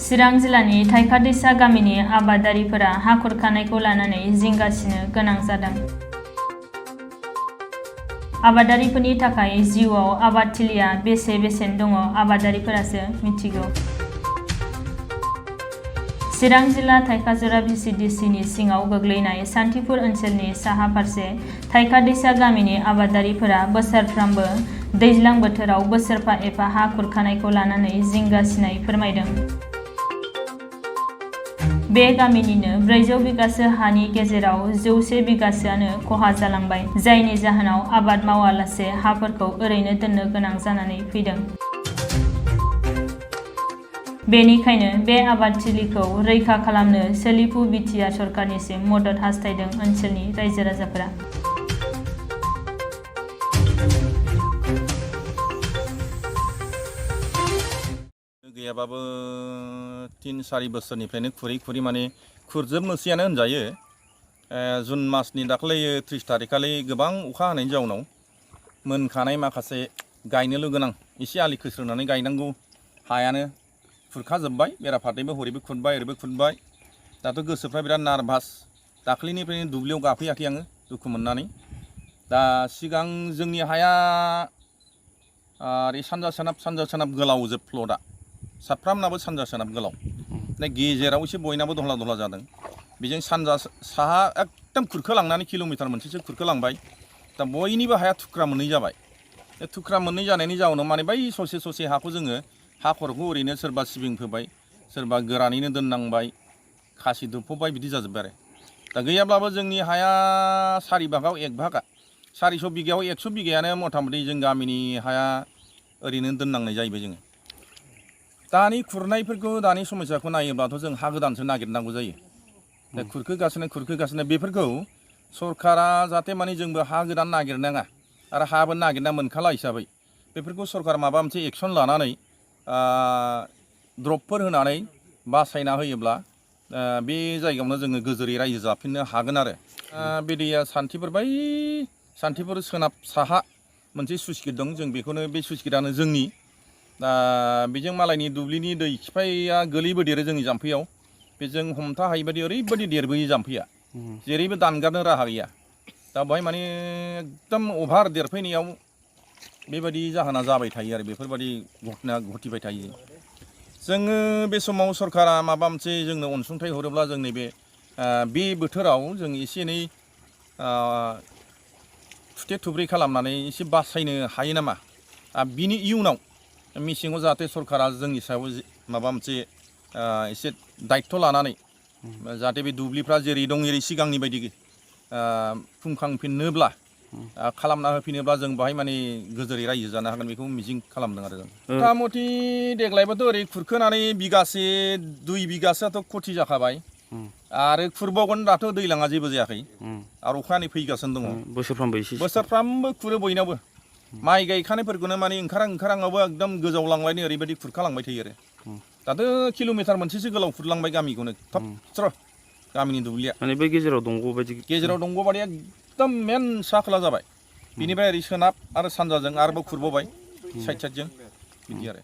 चिरां जिल्लानि थाइखा-दैसा गामिनि आबादारिफोरा हा खुरखानायखौ लानानै जिंगासिनो गोनां जादों। आबादारिफोरनि थाखाय जिउआव आबादथिलिया बेसे बेसेन दङ आबादारिफोरासो मिथिगौ। चिरां जिल्ला थाइखाजरा VCDCनि सिङाव गोग्लैनाय सान्थिपुर ओनसोलनि साहा फारसे थाइखा-दैसा गामिनि आबादारिफोरा बोसोरफ्रोमबो दैज्लां बोथोराव बोसोरफा एफा हा खुरखानायखौ लानानै जिंगासिनाय फोरमायदों। बे गामिनिनो 400 बिगासो हानि गेजेराव 100 बिगासोआनो खहा जालांबाय, जायनि जाहोनाव आबाद मावालासे हाफोरखौ ओरैनो दोननो गोनां जानानै फैदों। बेनिखायनो बे आबादथिलिखौ रैखा खालामनो सोलिफु बिटिआर सरकारनिसिम मदद हास्थायदों ओनसोलनि रायजो-राजाफोरा। गैयाबाबो 3-4 बोसोरनिफ्रायनो खुरै माने खुरजोबनोसैयानो होनजायो। जुन मासनि दाख्लै 30 तारिखखालि गोबां अखा हानायनि जाउनाव मोनखानाय माखासे गायनोल' गोनां एसे आलि खोस्रोनानै गायनांगौ हायानो खुरखाजोब्बाय। बेराफारनैबो हरैबो खुरबाय ओरैबो खुरबाय। दाथ' गोसोफ्रा बिराद नार्भास। दाख्लैनिफ्रायनो दुब्लियाव गाफैयाखै आङो दुखु मोननानै। दा सिगां जोंनि हाया ओरै सानजा सोनाब गोलाव जोब प्लटआ। साफ्रामनाबो सानजा सोनाब गोलाव। दा गेजेराव एसे बयनाबो दहला जादों। बेजों सानजा साहा एकदम खुरखोलांनानै किल'मिटार मोनसेसो खुरखोलांबाय। दा बयनिबो हाया थुख्रा मोननै जाबाय। बे थुख्रा मोननै जानायनि जाउनाव माने बै ससे हाखौ जोङो हा खर'खौ ओरैनो सोरबा सिबिं फोबाय, सोरबा गोरानैनो दोननांबाय, खासि दुबफबबाय बिदि जाजोब्बाय आरो। दा गैयाब्लाबो जोंनि हाया 4 भागाव 1 भागा 400 बिगायाव 100 बिगायानो मथा मथि जों गामिनि हाया ओरैनो दोननांनाय जाहैबाय जोङो। दानि खुरनायफोरखौ दानि समस्याखौ नायोब्लाथ' जों हा गोदानसो नागिरनांगौ जायो। दा खुरखोगासिनो बेफोरखौ सरकारा जाहाथे माने जोंबो हा गोदान नागिरनाङा आरो हाबो नागिरना मोनखाला हिसाबै बेफोरखौ सरकार माबा मोनसे एक्सन लानानै द्रपफोर होनानै बासायना होयोब्ला बे जायगायावनो जोङो गोजोरै रायजो जाफिननो हागोन आरो। बे दैया सान्थिपुर सोनाब साहा मोनसे सुइस गेट दं। जों बेखौनो बे सुइस गेटआनो जोंनि। दा बेजों मालायनि दुब्लिनि दै खिफाया गोलैबोदेरो जोंनि जाम्फैयाव। बेजों हमथा हायिबादि ओरैबायदि देरबोयो जाम्फैया, जेरैबो दानगारनो राहा गैया। दा बेवहाय माने एकदम अभार देरफैनायाव बेबायदि जाहोना जाबाय थायो आरो बेफोरबायदि घटना घटिबाय थायो। जोङो बे समाव सरकारा माबा मोनसे जोंनो अनसुंथाइ हरोब्ला जोंनि बे बोथोराव जों एसे एनै थुथे थुब्रै खालामनानै एसे बासायनो हायो नामा? बिनि इयुनाव मेसेङाव जाहाथे सरकारा जोंनि सायाव माबा मोनसे एसे दायित्थ' लानानै जाहाथे बे दुब्लिफ्रा जेरै दं एरै सिगांनि बायदि फुंखांफिननोब्ला खालामना होफिनोब्ला जों बाहाय माने गोजोरै रायजो जानो हागोन बेखौ मिजिं खालामदों आरो जों। मथा मथि देग्लायबोथ' ओरै खुरखोनानै बिगासे 2 बिगासोआथ' खथि जाखाबाय। आरो खुरबावगोन दाथ' दैज्लाङा जेबो जायाखै आरो अखाया नै फैगासिनो दङ। बोसोरफ्रामबो खुरो बयनावबो। माइ गायखानायफोरखौनो माने ओंखाराङावबो एकदम गोजावलांलायनो ओरैबायदि खुरखालांबाय थायो आरो। दाथ' किल'मिटार मोनसेसो गोलाव खुरलांबाय गामिखौनो थबस्र' गामिनि दुब्लिया। माने बै गेजेराव दंग' बायदि एकदम मेन सा खोला जाबाय। बिनिफ्राय ओरै सोनाब आरो सानजाजों आरोबाव खुरबावबाय साइडजों बिदि आरो।